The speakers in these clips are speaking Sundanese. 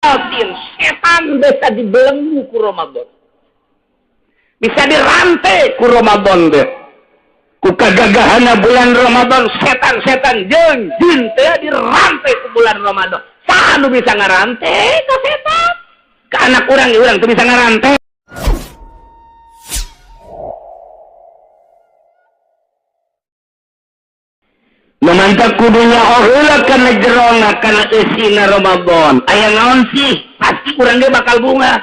Setan bisa dibelenggu ku Ramadan, bisa dirantai ku Ramadan deh. Ku kagagahana bulan Ramadan, setan-setan jeung jin teh dirantai ku bulan Ramadan. Saha nu bisa ngarantai ka setan? Ka anak urang, urang teu bisa ngarantai. Mantap kudunya heula kana jerona kana eusina Ramadan. Aya naon sih? Pasti urang ge bakal bunga.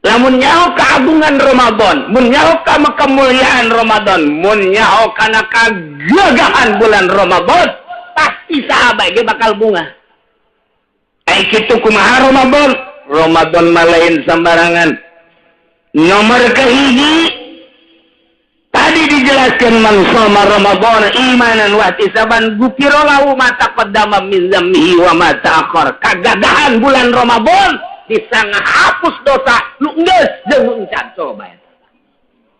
Lamun nyaho keagungan Ramadan, mun nyaho ka kemuliaan Ramadan, mun nyaho kana kagagahan bulan Ramadan, pasti sahabat ge bakal bunga. Ai kitu kumaha Ramadan? Ramadan mah lain sembarangan. Nomor kahiji tadi dijelaskan man shoma Ramadan imanan wa ihtisaban gufira lahu ma taqaddama min dzambihi wa ma ta'akhkhar. Kagagahan bulan Ramadan bisa ngahapus dosa nu geus jeung nu encan. Coba eta.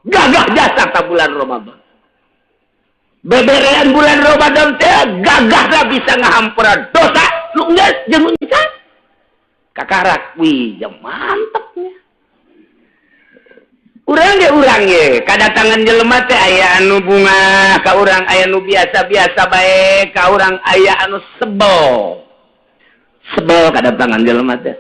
Gagah jasa ta bulan Ramadan. Beberean bulan Ramadan teh gagahna bisa ngahampura dosa nu geus jeung nu encan. Kakarak wih mantepnya. Urang ge kadatangan jelema teh aya anu bunga ka urang, aya anu biasa-biasa bae ka urang, aya anu sebel. Sebel kadatangan jelema teh.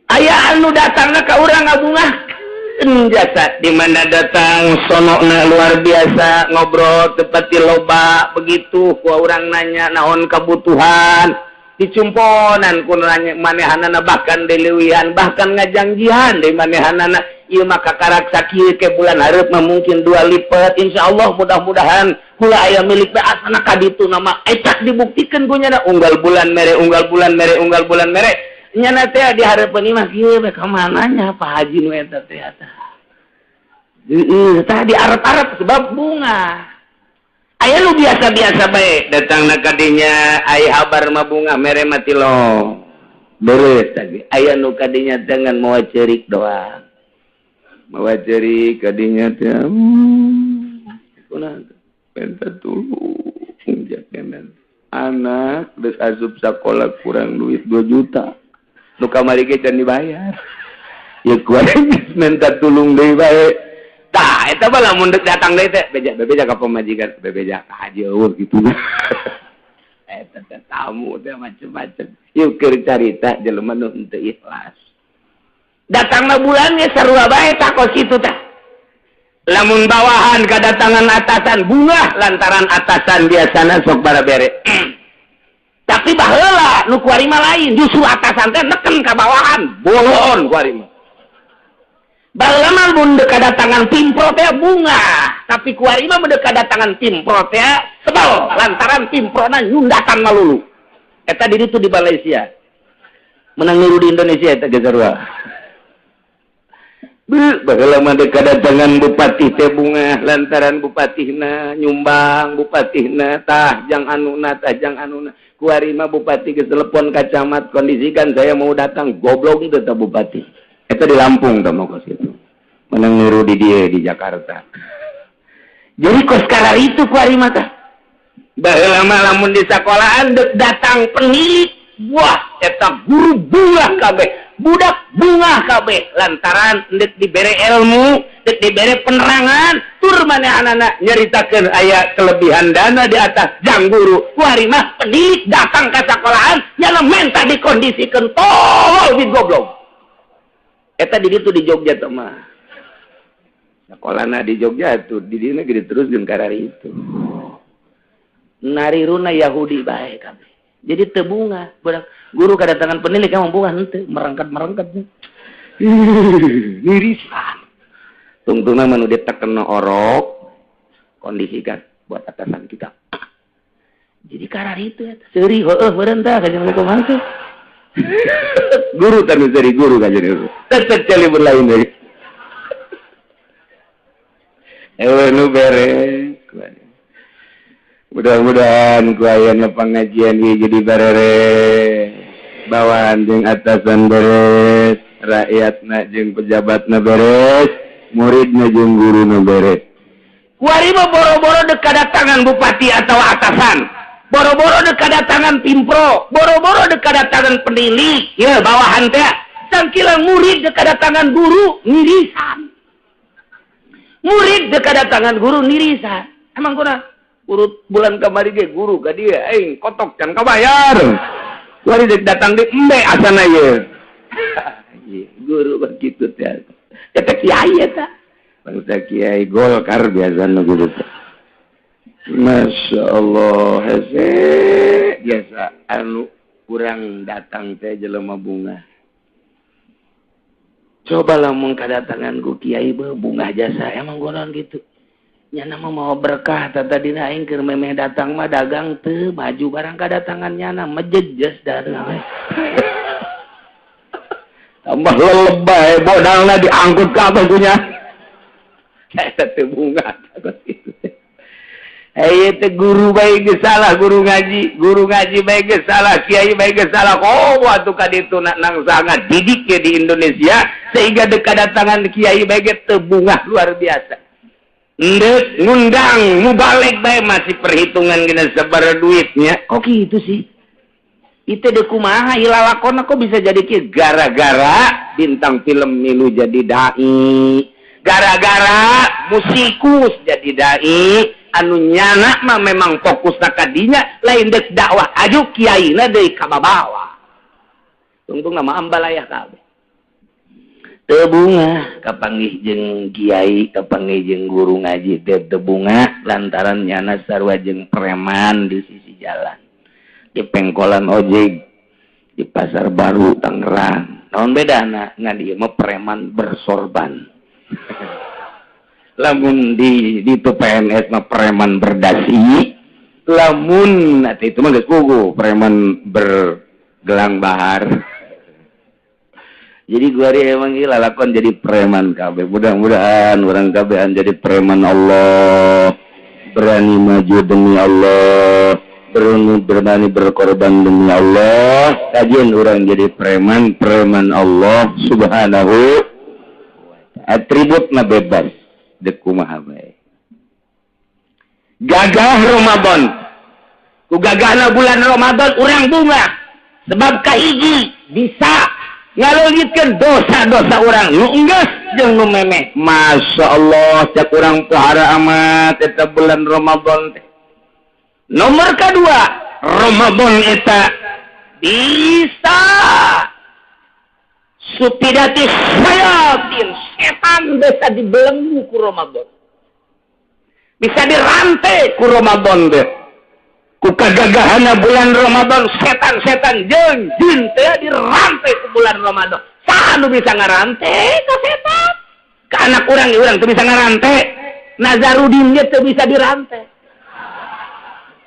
Aya anu datangna ka urang ngabungahkeun jasa, di mana datang sonokna luar biasa, ngobrol tepati loba begitu ku urang nanya naon kebutuhan. Dicumponan ku nanya manehanana, bahkan dileuwihan, bahkan ngajangjihan di manehanana. Ieu mah kakarak sakieu ke bulan hareup mah mungkin 2 lipat, insyaallah mudah-mudahan kula aya milik teh asana ka ditu nama ecak dibuktikan ku nyana unggal bulan mere, unggal bulan mere, unggal bulan mere. Nyana teh di hareupeun imah kieu we ka mananya Pak Haji nu eta teh eta. Heueuh tah di arep-arep sebab bunga. Aya nu biasa-biasa bae datangna ka dinya ai habar mah bunga mere mati lo. Beres tadi. Aya nu ka dinya dengan mawa ceurik doang. Mawa ceurik ka dinya teh. Kunaon minta tulung jakenan. Anak geus asup sakola kurang duit 2 juta. Nu kamari ge can dibayar. Ya kuari minta tulung deui bae. Tah eta mah lamun deuk datang deui teh beja bebeja ka pamajikan, bebeja ka haji eueuh kitu. Eta teh tamu teh macem-macem. Ieu keur carita jelema nu henteu ikhlas. Datangna bulan ge sarua bae tah kos kitu tah. Lamun bawahan kadatangan atasan bungah lantaran atasan biasana sok barabere. Tapi baheula nu kuari mah lain, justru atasan teh neken ka bawahan, bolon kuari mah. Baheula mah mun deuk kadatangan pimpro teh bunga, tapi kuari mah mun deuk kadatangan pimpro teh sebel lantaran pimprona nyundatan malulu. Eta di ditu di Malaysia. Menang niru di Indonesia eta ge sarua. Baheula mah deuk kadatangan bupati teh bunga lantaran bupatihna nyumbang, bupatihna tah jang anuna tah jang anuna. Kuari mah bupati geus telepon ka camat, kondisikan saya mau datang, goblok teh tah bupati. Eta di Lampung tah mah kos kitu. Menang niru di dieu di Jakarta. Jadi kos karar itu kuari mah tah. Baheula mah lamun di sakolahan deuk datang penilik, wah eta guru bunga kabeh, budak bunga kabeh lantaran deuk dibere ilmu, deuk dibere penerangan, tur manehanana nyaritakeun aya kelebihan dana di atas jang guru. Kuari mah penilik datang ka sakolahan nyana menta dikondisikeun tolol di goblok. Eta di ditu di Jogja teh mah. Sakolana di Jogja tuh di dieu gede terus jeung karari itu. Nariruna Yahudi bae kabeh. Jadi teu bunga, budak guru kadatangan penilik emang bunga henteu, merangkat-merangkat. Irisan. Tungtungna mah nu ditekena orok, kondisikan buat atasan kita. Jadi karar itu eta. Seuri heueuh beureun tah ka jeung kumaha teh. Guru teh nu seuri guru ka jeung tetep celi berlain deui. Ewe nu beres. Mudah-mudahan ku ayana pengajian ieu jadi beres. Bawahan jeung atasan beres, rakyatna jeung pejabatna beres, muridna jeung guruna beres. Kuari mah boro-boro deuk kadatangan bupati atau atasan. Boro-boro dek kadatangan pimpro, boro-boro dek kadatangan penilik, ya bawahan teh. Cangkilang murid dek kadatangan guru nirisan. Murid dek kadatangan guru nirisan. Emang kuna urut bulan kamari ge guru ka dia aing kotok can kabayar. Wari dek datang di embe asana ye. Guru begitu teh. Eta kiai eta. Bangsa kiai Golkar biasana gitu teh. Masya Allah, hese biasa anu kurang datang teh jelema bunga. Coba lamun kadatangan ku kiai bunga jasa emang gonon gitu. Nyana mah mau berkah tadina aing keur memeh datang mah dagang teu maju barang kadatangan nyana mejejes datang. Tambah lelebay modalna diangkut ka punya. Eta teh bunga gitu. Teh guru bae geus salah guru ngaji bae geus salah, kiai bae geus salah. Oh, atuh ka ditu nang sangat didik ya di Indonesia sehingga dek kadatangan kiai bae ge teu bungah luar biasa. Ndek ngundang mubalek bae masih perhitungan gina sabaraha duitnya. Kok gitu sih? Itu dek kumaha ilalakona kok bisa jadi kieu gara-gara bintang film milu jadi dai, gara-gara musikus jadi dai. Anu nyana mah memang fokus kadinya lain dek dakwah aju kiaina deui kababawa. Tungtung nama ambalayah kabeh. Teu bungah kapanggih jeung kiai, kapanggih jeung guru ngaji teh teu bungah lantaran nyana sarua jeung preman di sisi jalan. Di pengkolan ojek di Pasar Baru Tangerang. Naon bedana? Ngan ieu mah preman bersorban. Lamun di itu PNS mah preman berdasi, lamun nanti itu mah geus puguh preman bergelang bahar. Jadi gua emang gila lakon jadi preman kabeh. Mudah-mudahan orang kabehan jadi preman Allah, berani maju demi Allah, berani berkorban demi Allah. Kajian orang jadi preman, preman Allah Subhanahu. Atributna bebas. Dek kumaha bae. Gagah Ramadan. Ku gagahna bulan Ramadan urang bunga. Sebab kahiji bisa ngaleuitkeun dosa-dosa urang nu enggeus jeung nu memeh. Masya Allah cak urang pohara amat eta bulan Ramadan teh. Nomor kedua, Ramadan eta bisa supidati sayatin setan bisa dibelenggu ku Ramadan, bisa dirantai ku Ramadan deh. Ku kagagahana bulan Ramadan setan-setan jeung jin teh dirantai ku bulan Ramadan. Saha nu bisa ngarantai ka setan? Ka anak urang ge urang teu bisa ngarantai. Nazarudin ge teu bisa dirantai.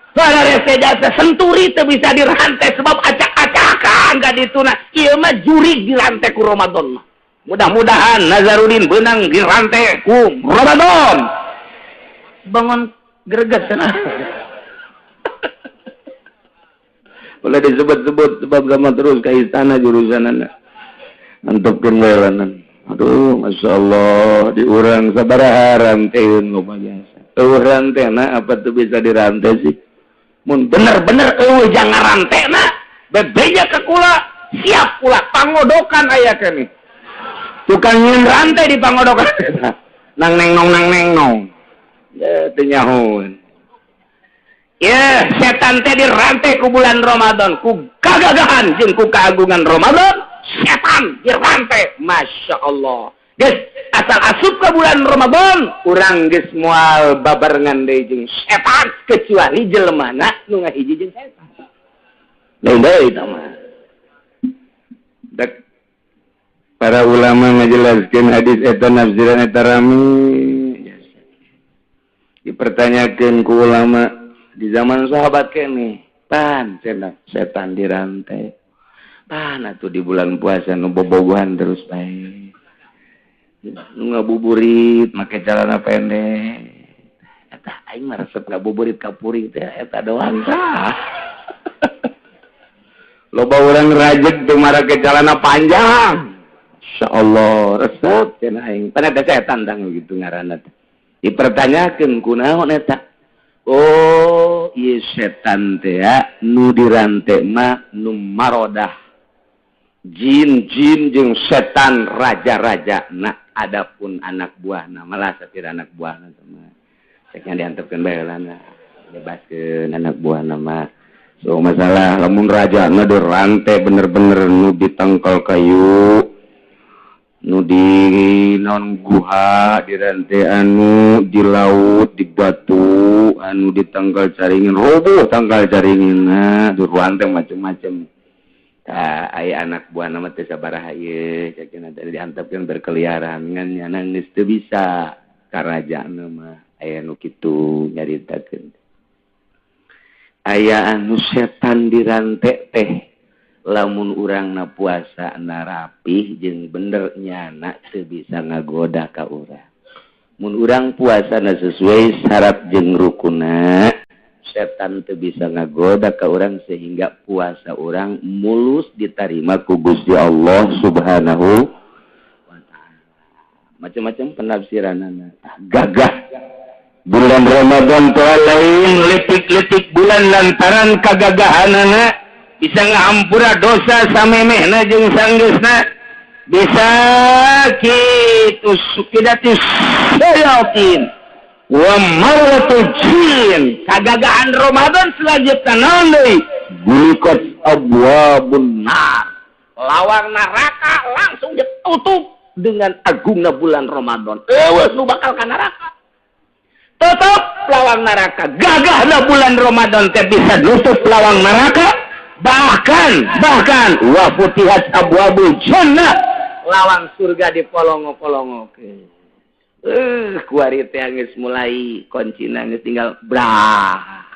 Para jasa senturi teu bisa dirantai sebab acak-acakan ka dituna. Ieu mah jurig dirantai ku Ramadan mah. Mudah-mudahan Nazarudin beunang dirantai ku Ramadan. Bangun greget cenah. Boleh disebut-sebut sebab sama terus ke istana jurusanana. Antepkeun we lanan. Aduh, masyaallah diurang sabaraha ranteun loba jasa. Eueuh rantena apa tuh bisa dirantai sih? Mun bener-bener eueuh jangan rantena, bebeja ke kula, siap kula pangodokan aya keneh. Tukang nyeun rantai di pangodokan. Nang neng nong nang neng nong. Ya teu nyahoeun. Ya, setan teh dirantai ku bulan Ramadan, ku gagagahan jeung ku keagungan Ramadan, setan dirantai. Masya Allah. Geus asal asup ke bulan Ramadan, urang geus moal babarengan deui jeung setan kecuali jelemana nu ngahiji jeung setan. Lain deui eta mah. Dek para ulama ngajelaskeun hadis eta nafsiran eta rame. Dipertanyakeun ku ulama di zaman sahabat kene, pan cenah setan dirantai. Pan atuh di bulan puasa nu bobogohan terus bae. Nu ngabuburit make celana pendek. Eta aing mah resep ngabuburit ka puring teh eta doang tah. Loba urang rajeg teu marake celana panjang. Insyaallah resep cenah aing. Pan eta setan tang gitu ngaranna teh. Dipertanyakeun kunaon eta? Oh, Ieu setan teh nu dirante mah nu marodah jin-jin jeung setan raja-raja. Nah, adapun anak buahna malah sapira anak buahna mah ceknya diantepkeun bae heulana, bebaskeun anak buahna mah. So masalah lamun raja na dirante bener-bener nu ditangkal kayu, nu di non guha dirante, anu di laut di batu, anu di tangkal caringin roboh tangkal caringin, nah dirante macem-macem. Tah aya anak buah nama teh sabaraha ieu cek tadi diantepkeun berkeliaran ngan nyana geus teu bisa karajaan mah. Aya nu kitu nyaritakeun, aya anu setan dirante teh lamun urang na puasa na rapih jeung bener nyana teu bisa ngagoda ka urang. Mun urang puasa na sesuai syarat jeung rukunna, setan teu bisa ngagoda ka urang sehingga puasa urang mulus diterima ku Gusti Allah Subhanahu wa Ta'ala. Macam-macam penafsiranana. Gagah bulan Ramadan teh lain letik-letik bulan lantaran kagagahanana bisa ngahampura dosa samemehna jeung sanggeusna, bisa kitu sukidatis sayatin wa marwatul jin. Kagagahan Ramadan selanjutnya naon deui? Gulikat abwabun nar, lawang neraka langsung ditutup dengan agungna bulan Ramadan. Eueuh nu bakal ka neraka, tutup lawang neraka. Gagahna bulan Ramadan teh bisa nutup lawang neraka, bahkan bahkan wa futihat abwabul jannah, lawang surga dipolongo-polongokeun. Kuari teh geus mulai kuncina geus tinggal brah.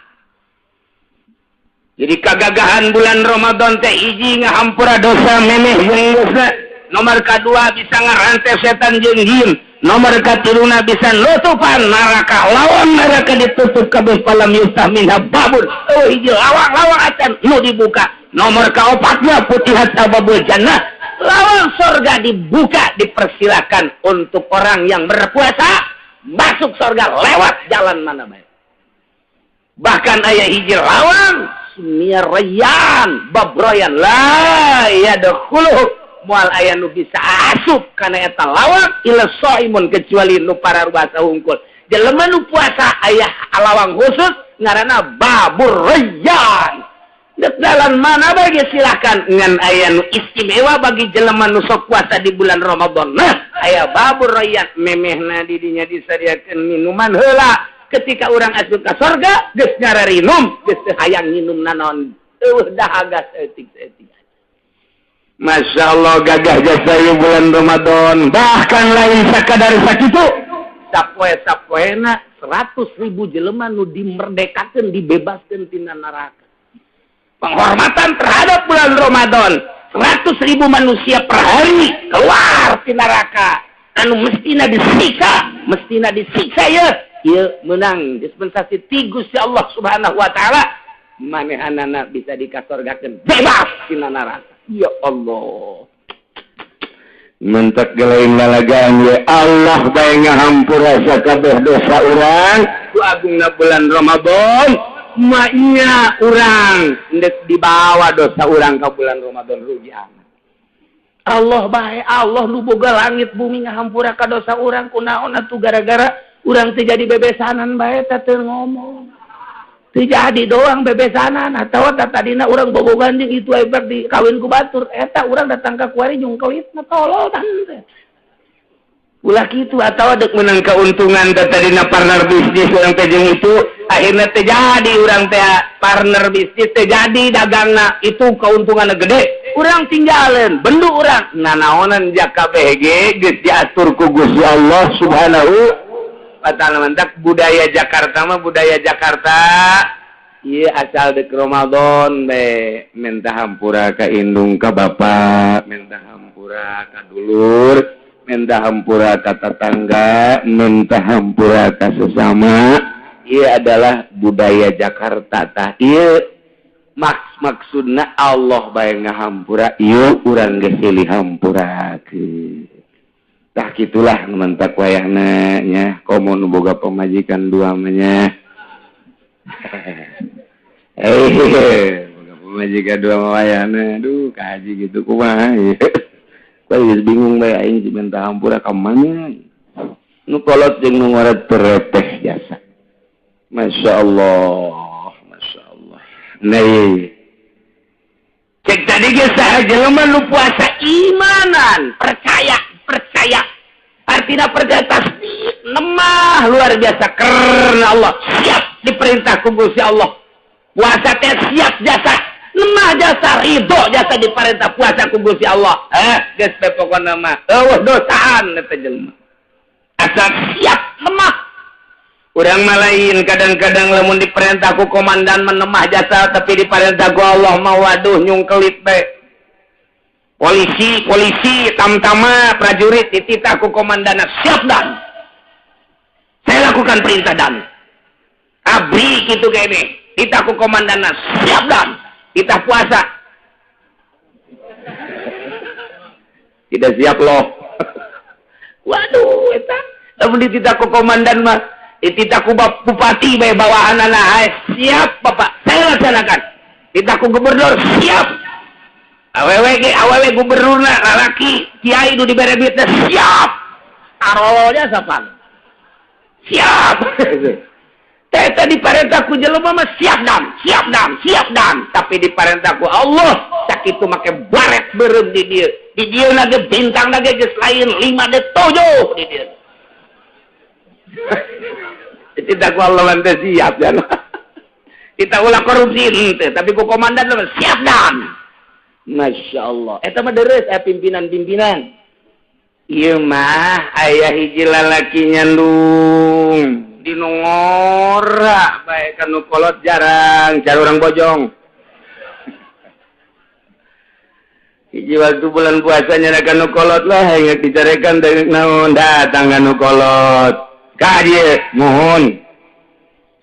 Jadi kagagahan bulan Ramadan teh hiji ngahampura dosa memeh jeung dosa, nomor kadua bisa ngarante setan jeung jin, nomor katiluna bisa nutupan neraka, lawang neraka ditutup kabeh, falam yuftah minha babun, oh hiji lawang-lawang acan nu dibuka. Nomor kaopatnya futihat abwabul jannah, lawang surga dibuka, dipersilakan untuk orang yang berpuasa masuk surga lewat jalan mana baik. Bahkan aya hiji lawang sumia rayyan, bab royan la yadkhuluhu, moal aya nu bisa asup kana eta lawang illa shaimun, kecuali nu pararuasa hungkul. Jelema nu puasa aya lawang khusus ngaranna babur rayyan. Dek dalan mana bagi silakan, ngan aya nu istimewa bagi jelema nu sok puasa di bulan Ramadan. Nah, aya babur rayyan memehna di dinya disadiakeun minuman heula. Ketika urang asup ka sorga geus ngararinum, geus teu hayang nginum nanaon, eueuh dahaga saeutik-saeutik. Masya Allah gagah jasa ieu bulan Ramadan. Bahkan lain sakadar sakitu, sapoe-sapoena 100.000 jelema nu dimerdekakeun, dibebaskeun tina neraka. Penghormatan terhadap bulan Ramadan, 100.000 manusia per hari keluar ti neraka anu mestina disiksa, mestina disiksa ya. Ieu menang dispensasi ti Gusti Allah Subhanahu wa Ta'ala, manehanana bisa dikasorgakeun bebas tina neraka. Ya Allah, mentak gelain lalagaan ya Allah bae ngahampura sakabeh dosa urang ku agungna bulan Ramadan. Maknya urang ndek dibawa dosa urang ka bulan Ramadan rugi amat. Allah bae, Allah nu boga langit bumi ngahampura ka dosa urang, kunaon atuh gara-gara urang teu jadi bebesanan bae teh teu ngomong. Teu jadi doang bebesanan atawa tadina urang bobogan jeung itu hebat di kawin ku batur eta urang datang ka kuari jungkelitna tolol teh. Ulah kitu atawa dek menang keuntungan teh tadina partner bisnis urang teh jeung itu akhirna teh jadi urang teh partner bisnis teh jadi dagangna itu keuntunganna gede, urang tinggalin bendu urang nanaonan jaka BG geus diatur ku Gusti Allah Subhanahu wa Ta'ala. Mantak budaya Jakarta mah budaya Jakarta ieu asal dek Ramadan be minta hampura ka indung ka bapak, minta hampura ka dulur, minta hampura ka tetangga, minta hampura ka sesama. Ieu adalah budaya Jakarta tah ieu maksudna Allah bae ngahampura ieu urang geus silih hampurakeun. Tah kitulah mentak wayahna nya komo nu boga pamajikan dua mah nya. Boga pamajikan dua mawayana aduh ka haji gitu kumaha ieu. Geus bingung bae aing minta hampura ka mana. Nu kolot jeung nu ngoret tereteh jasa. Masya Allah, Masya Allah. Nih, cek tadi ge saha jelema nu puasa imanan, percaya, percaya. Artinya percaya tasdik, nemah luar biasa karena Allah. Siap diperintah ku Gusti Allah. Puasa teh siap jasa, nemah jasa, ridho jasa diperintah puasa ku Gusti Allah. Geus teh pokona mah eueuh dosaan eta jelema. Asal siap nemah. Urang mah lain kadang-kadang lamun diperintah ku komandan menemah jasa tapi diperintah ku Allah mah waduh nyungkelit bae. Polisi, polisi, tamtama, prajurit dititah ku komandan siap dan. Saya lakukan perintah dan. Abri kitu kene, dititah ku komandan siap dan. Dititah puasa. Tidak siap loh. Waduh eta lamun dititah ku komandan mah dititah ku bupati bae bawahanana siap bapak saya laksanakan. Dititah ku gubernur siap. Awewe ge awewe gubernurna lalaki kiai nu dibere duitna siap. Tarolnya sapan. Siap. Teh tadi diparentah ku jelema mah siap dan, siap dan, siap dan, tapi diparentah ku Allah sakitu make baret beureum di dieu. Di dieu na ge bintang na ge geus lain 5 de 7 di dieu. Tidak ku Allah teh siap ya. Kita ulah korupsi henteu, tapi ku komandan mah siap dan. Masya Allah. Eta mah deres pimpinan-pimpinan. Ieu mah aya hiji lalaki nyandung di nu ngora bae ka nu kolot jarang cari urang bojong. Hiji waktu bulan puasa nyana ka nu kolot lah ingat dicarekan deui naon datang ka nu kolot. Ka dieu mohon.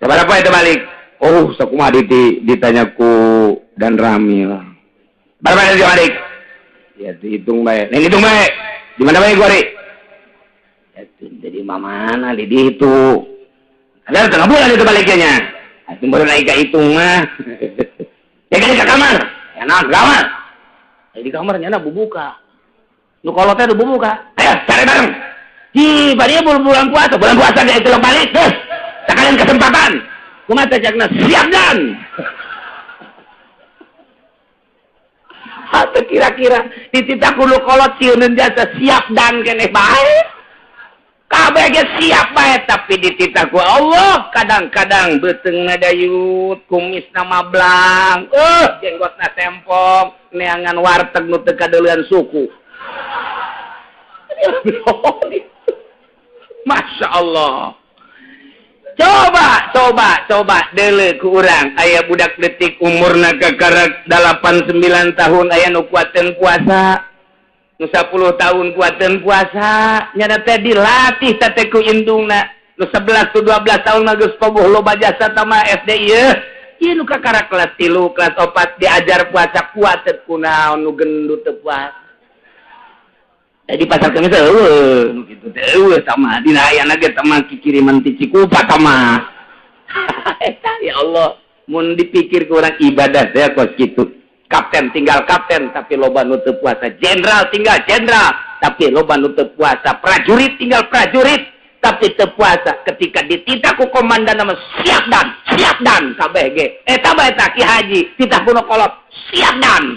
Sabaraha eta balik? Oh, sakumaha ditanya ku dan Ramil. Berapa itu balik? Ya dihitung bae. Nih hitung bae. Di mana bae gua ri? Ya jadi mana di dihitung. Ada setengah bulan itu baliknya. Atuh baru naik ka hitung mah. Ya kan ke kamar. Ya nah, ke kamar. Ya, di kamar nyana bubuka. Nu kolot teh bubuka. Ayo cari bareng. Hi, bari bulan puasa ge itu balik terus. Sekalian kesempatan. Kumaha teh cakna siap dan. Atau kira-kira dititah ku nu kolot sieuneun jasa siap dan keneh bae. Kabeh ge siap bae tapi dititah ku Allah kadang-kadang beuteungna dayut, kumisna mablang, jenggotna tempong, neangan warteg nu teu kadeulean suku. Masya Allah. Coba, coba, coba deuleu ku urang aya budak detik umurna kakarak 8 9 tahun aya nu kuateun puasa. Nu 10 tahun kuateun puasa, nyana teh dilatih teh ku indungna. Nu 11 tu 12 tahun mah geus pogoh loba jasa tama SD ieu. Ieu nu kakarak kelas 3, kelas 4 diajar puasa kuateun kunaon nu gendut teu puasa. Di pasar kemis eueuh nu kitu teh eueuh tama dina ayana ge tama kikiriman ti Cikupa tama. Eta ya Allah, mun dipikir ku urang ibadah teh kos kitu. Kapten tinggal kapten tapi loba nu teu puasa, jenderal tinggal jenderal tapi loba nu teu puasa, prajurit tinggal prajurit tapi teu puasa. Ketika dititah ku komandan nama siap dan kabeh ge. Eta bae eta Ki Haji titah ku nu kolot siap dan.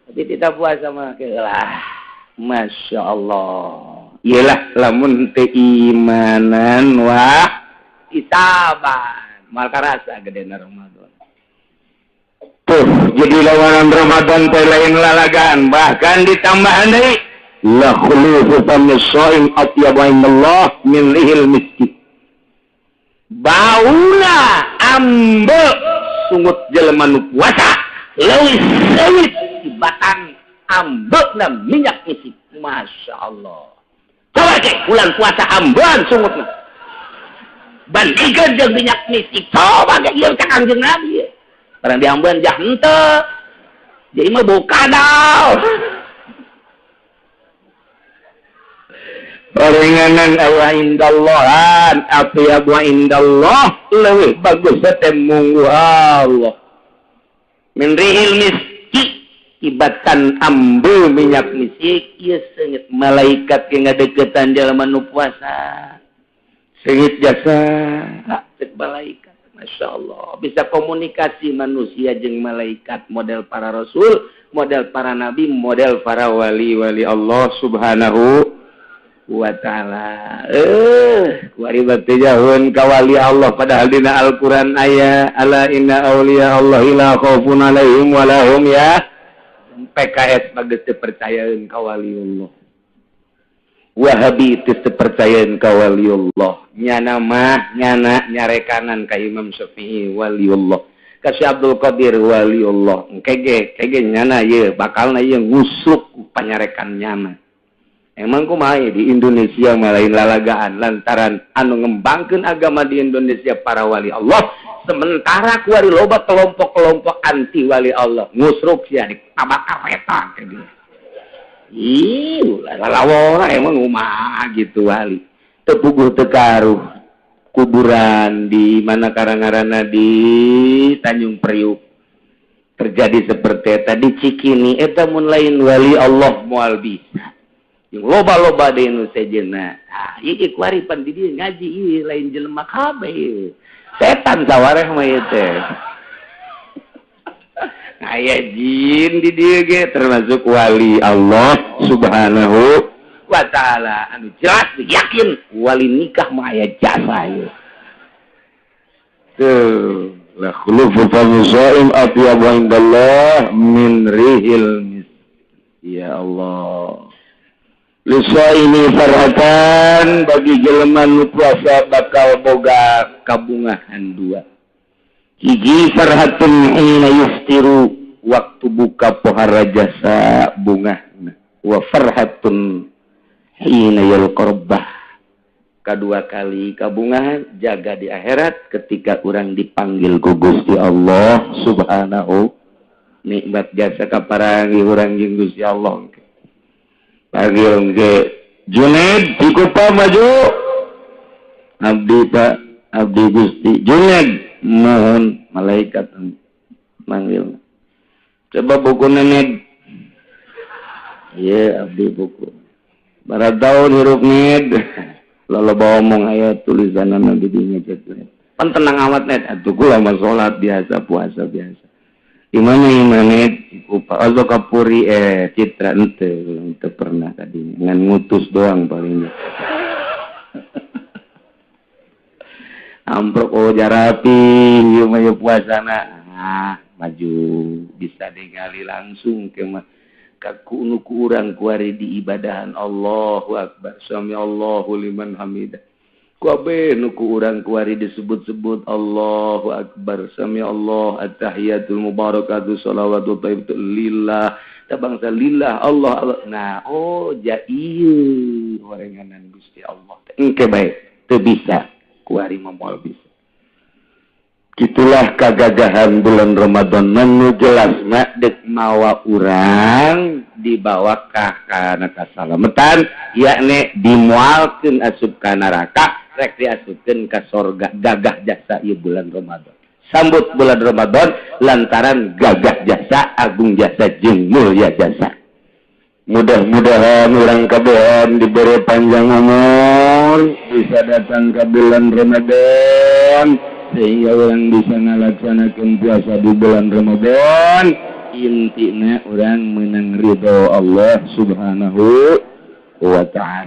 Tapi titah puasa mah keulah. Masya Allah. Iyalah lamun teu imanan wah isaban mal karasa gedena Ramadan. Tuh jadi lawanan Ramadan teh lain lalagan bahkan ditambahan deui la khulufu famis shaim atyabu indallah min rihil miski. Bauna ambe sungut jelema nu puasa leuwih seuit tibatan ambekna minyak misik. Masya Allah. Coba cek bulan puasa ambean sungutna. Bandingkeun jeung minyak misik. Coba ge ieu cak Kangjeng Nabi. Barang diambean jah henteu. Jadi mah bau kadal. Orenganan aya indallahan atyabu indallah leuwih bagus teh munggu Allah. Min rihil miski ibatan ambu minyak misik ieu seungit malaikat ge ngadeukeutan jalma nu puasa. Seungit jasa cek malaikat. Masya Allah bisa komunikasi manusia jeung malaikat model para rasul, model para nabi, model para wali-wali Allah subhanahu wa ta'ala. Kuari bate jahun ka wali Allah padahal dina Al-Qur'an aya ala inna auliya Allah la khaufun alaihim wa lahum ya. PKS bagus teu percayaeun ka wali Allah. Wahabi teu percayaeun ka waliullah. Nyana mah nyana nyarekanan ka Imam Syafi'i waliullah. Ka Syekh Abdul Qadir waliullah. Engke ge nyana ieu bakalna ieu ngusuk panyarekan nyana. Emang kumaha di Indonesia mah lain lalagaan lantaran anu ngembangkeun agama di Indonesia para wali Allah, sementara kuari loba kelompok-kelompok anti wali Allah ngusruk sia ditabak kareta ke dia. Ih, lalawora emang kumaha gitu wali. Teu puguh teu karuh kuburan di mana karangarana di Tanjung Priuk terjadi seperti eta di Cikini eta mun lain wali Allah moal bisa. Jeung loba-loba deui nu sejenna. Ah, ieu kuari pan di dieu ngaji ieu lain jelema kabeh. Setan sawareh mah ieu teh. Aya jin di dieu ge termasuk wali Allah subhanahu wa ta'ala. Anu jelas yakin wali nikah mah aya jasa ieu. Tuh, la khulufu fami shaim atyabu indallah min rihil mis. Ya Allah. Lisaimi farhatan bagi jelema nu puasa bakal boga kabungahan dua. Hiji farhatun hina yuftiru waktu buka pohara jasa bungahna wa farhatun hina yalqarbah. Kedua kali kabungahan jaga di akhirat ketika urang dipanggil ku Gusti Allah subhanahu nikmat jasa kaparangi urang jeung Gusti Allah. Panggil ke Junaid Cikupa maju abdi Pak abdi Gusti Junaid mohon malaikat manggil coba buku nenek iya abdi buku barat tahun hirup ned lalu bawa omong aya tulisan di dinya gitu pan tenang amat net atuh kula mah salat biasa puasa biasa imana imanet Cikupa ozo kapuri citra ente pernah tadinya ngan ngutus doang palingnya amprok oh jarapi ieu mah ieu puasana ah maju bisa ningali langsung ke mah ka nu ku urang kuari di ibadahan Allahu akbar sami Allahu liman hamidah kabeh nu ku urang kuari disebut-sebut Allahu akbar sami Allah at-tahiyatul mubarakatuh shalawatu thayyibatu lillah ta bangsa lillah Allah Allah nah oh ja ieu orenganan Gusti Allah engke bae teu bisa kuari mah moal bisa. Itulah kagagahan bulan Ramadan nu jelas mah deuk mawa urang dibawa ka kana kasalametan yakni dimualkeun asup ka neraka rek diasupkeun ka sorga gagah jasa ieu bulan Ramadan. Sambut bulan Ramadan lantaran gagah jasa agung jasa jeung mulya jasa. Mudah-mudahan urang kabehan diberi panjang umur bisa datang ke bulan Ramadan sehingga orang bisa ngalaksanakan puasa di bulan Ramadan. Intinya orang menang ridho Allah subhanahu wa ta'ala.